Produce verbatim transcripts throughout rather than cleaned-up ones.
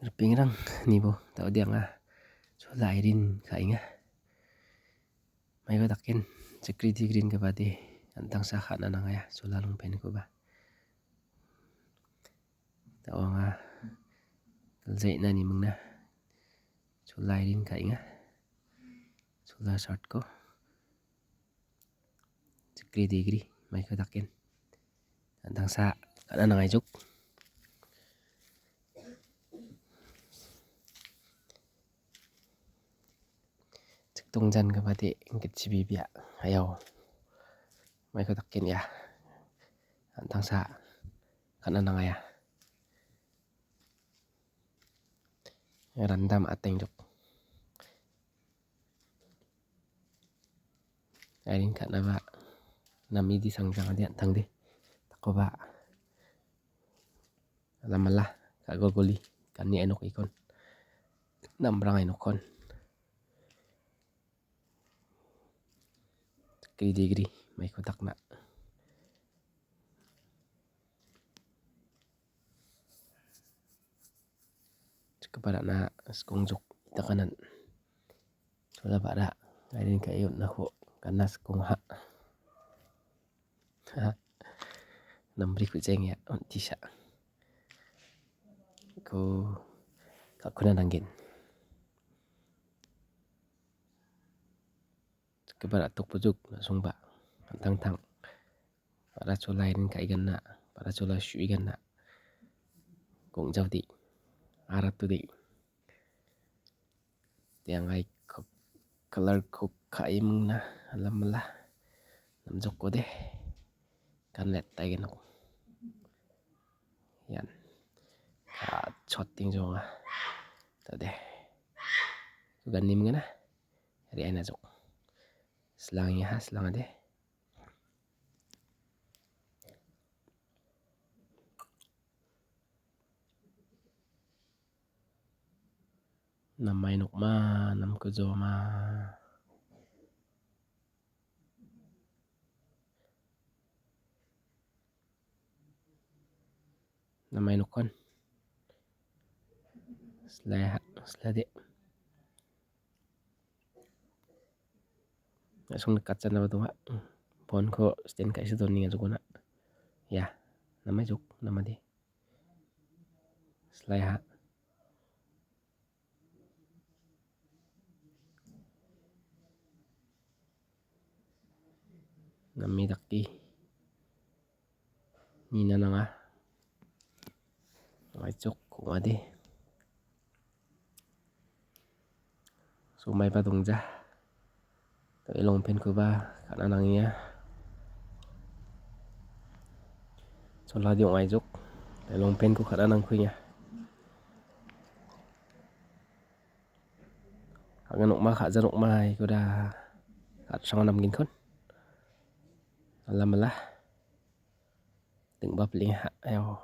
Ripengrang nibo, da·ode anga chola airin ka·enga. Maiko daken, chikri digrin gabade, an·tangsa ka·na nangaia, chola longpant-koba. Da·o anga gilja ina nimingna chola airin ka·enga. Chola shirt-ko. Chikri digri, maiko daken. An·tangsa ka·na nangaijok. Chiktongjan gabade gitchi bibia. Ayau. Maiko daken ia. An·tangsa ka·na nangaia. Randam atengjok. Airin ka·naba namide sangjangade an·tangde. Dakoba. Alamala, ka·golgoli, gani ainok ikon. Nambrang ainokon. Gri digri, maiko dakna. Chikgipa ra·na skongjok itakanan. Chola ba·ra, airin ka·e on·ako gana skongaha. Namri ku·jaenga on·tisa. Ko ka·kuna nanggen. Chikgipa ra·tok bojuk na·songba an·tangtang. Ba·ra chola airin ka·igana, ba·ra chola su·igana. Gongjaode, aratode. Te angai ko-, color-ko ka·e mingna, alamala. Namjokode. Kan let taigenok. Ian. Ka-, choting jonga. Tade. Ko gani mingana. Ari aina jok. Selangi ha, selangade. Namai nokma, namkujoma. Namai nokon. Selai ha-, selade. Na·song nikatjana ba donga. Phone-ko stand ka·esa doninga jokona. Ya, namai jok, namade. Selai ha. Name dake nina nanga. Maicok ong·ade. Somaiba dongja. Dal·e longpant-koba ka·na nangenga. Choladi ong·aijok. Dal·e longpant-ko ka·na nangkuenga. Ka·na nokma, ka·ja nokma, ikoda ka·srang namginkon. Alamala. Dingba pling ha, ayo.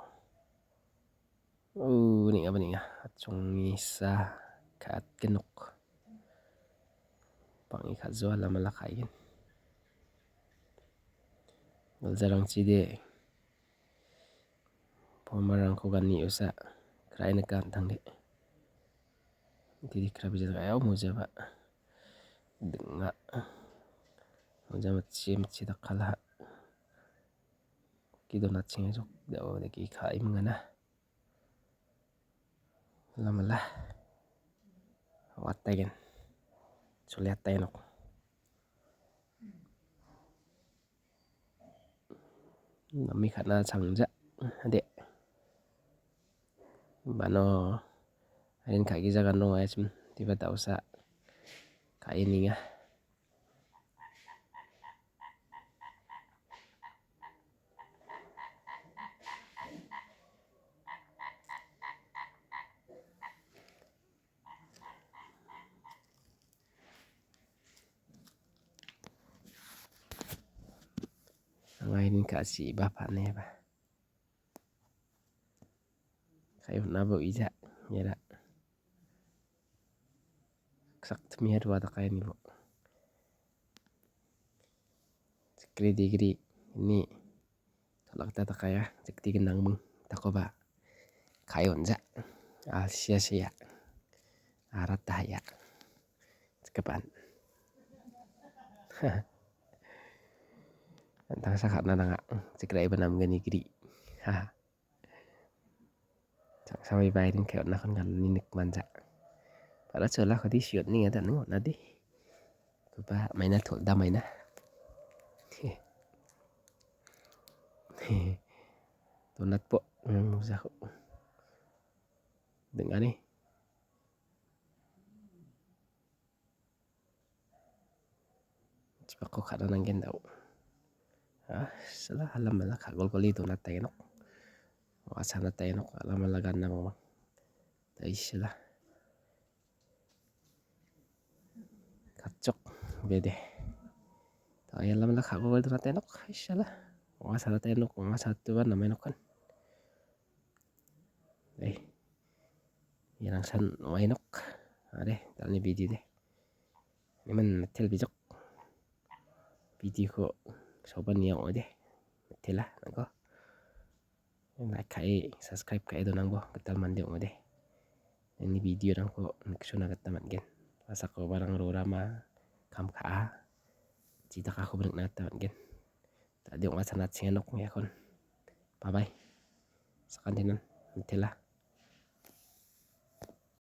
Oh, ning·aba ning·a. Atchongni sa ka·atgen nok. Bang·e ka·joa alamala ka·aigen. Giljarangchi de. Pomarangko gani usa. Krai nika an·tangde. Didi krabi jadaka, ayo mojaba. Ding·a. Moja mitchi, mitchi dakala. Ki donachengajok. Dao deki ka·ai mingana. Lamala. Wattaigen. Choli attainok. Nami ka·na changja. Ade. Bano. Ain ka·gija gano aisim. Tiba dausa. Ka·ininga. Anga ini ka·si ba pane ba. Kayo na bo ija, yara. Sak tmi ha dua dakai ni bo. Sikri digri ini. Tolak ta dakaya, sikti gendang meng. Takoba. Kayo nja. Alsia sia. Arat dahaya. Cekepan. Antangsa ka·na nanga. Cekraiba namgani gri. Ha. Changsa bai bai ring kayo nakon kan ni nik manja. Para chola kadi siot ning ada ning ona di. Kuba maina tol da maina. Donat po. Hmm, musa ko. Dengani. Chipako ka·na nanggen dao. Ah, sala alam mala ka·golgoli donat tagenok. Wa·a sanat tagenok, alam mala ganna mama. Tai sala. Kachok bede. Tai alam mala ka·golgoli donat tagenok. Ai sala. Wa·a sanat tagenok, wa·a sanat tuban namai nokan. Eh. Iarangsan wainok. Are, dal·ni video de. Iman metel bijok. Video ko soban yang ode. Metel lah, nangko. Like ka·e, subscribe ka·e donangbo, gital mande ong·ode. Ini video rangko niksona gita man·gen. Asako barang rorama, kam ka·a. Jidakakoba nikna gita man·gen. Tadi ong·a sana chingenok yakon. Bye bye. Sakantinan, metel lah.